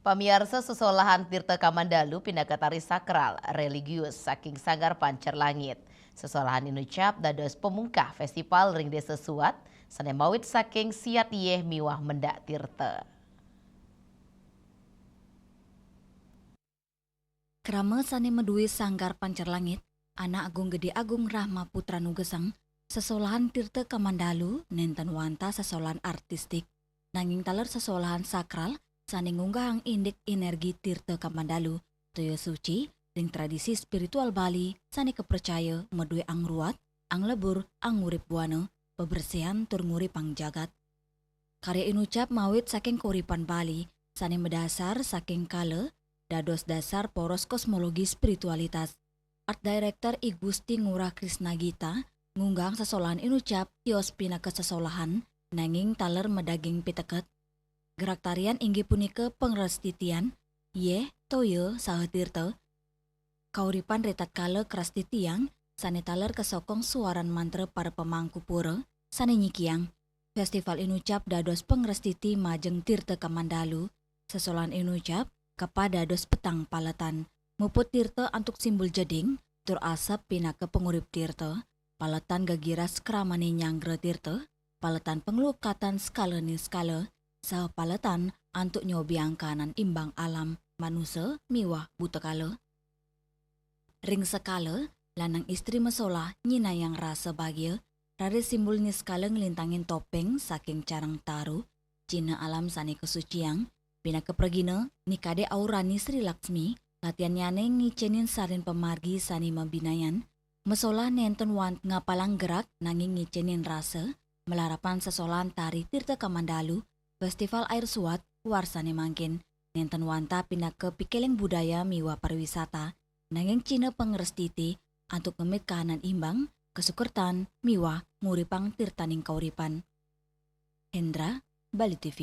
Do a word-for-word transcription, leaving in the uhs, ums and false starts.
Pamiarsa, sesolahan Tirta Kamandalu pinaka tari sakral religius saking Sanggar Pancar Langit. Sesolahan inucap dados pemungkah festival ring Desa Suat, sane mawit saking siat yeh miwah mendak tirta. Krama sane meduwi Sanggar Pancar Langit, Anak Agung Gede Agung Rahma Putra Nugesang, sesolahan Tirta Kamandalu nenten wantah sesolahan artistik, nanging taler sesolahan sakral sane ngunggahang indik energi Tirta Kamandalu, toya suci, ring tradisi spiritual Bali sane kapracaya meduwi angruat, anglebur, angurip buana, bebersihan tur nguripang jagat. Karya inucap mawit saking kauripan Bali sane madasar saking kala dados dasar poros kosmologi spiritualitas. Art Director I Gusti Ngurah Krisna Gita ngunggahang sesolahan inucap tios pinaka sesolahan nanging taler madaging piteket. Gerak tarian inggih punika pangrastitian, yeh, toya, saha tirta. Kauripan ritatkala krastitiang sane taler kasokong suaran mantra para pamangku pura sane nyikiang. Festival inucap dados pangrastiti majeng Tirta Kamandalu. Sesolahan inucap kapah dados petang paletan. Muput tirta antuk simbol jeding tur asep pinaka pangurip tirta. Paletan gegiras kramane nyanggra tirta, paletan panglukatan skala niskala, saha paletan antuk nyobiang kahanan imbang alam, manusa miwah buta kala. Ring sekala, lanang istri masolah nyinayang rasa bagia, raris simbol niskala nglintangin topeng saking careng taru, cihna alam sane kasuciang, pinaka pragina nikade aurani Sri Laksmi, latihannyane ngicenin sarin pamargi sane mabinayan, masolah nenten wantah ngapalang gerak nanging ngicenin rasa, malarapan sesolahan tari Tirta Kamandalu, Festival Air Suat, warsane mangkin, nenten wantah pinaka pikeling budaya miwah pariwisata, nanging cihna pangrastiti antuk ngemit kahanan imbang, kasukertan, miwah nguripang tirtaning kauripan. Hendra, Bali T V.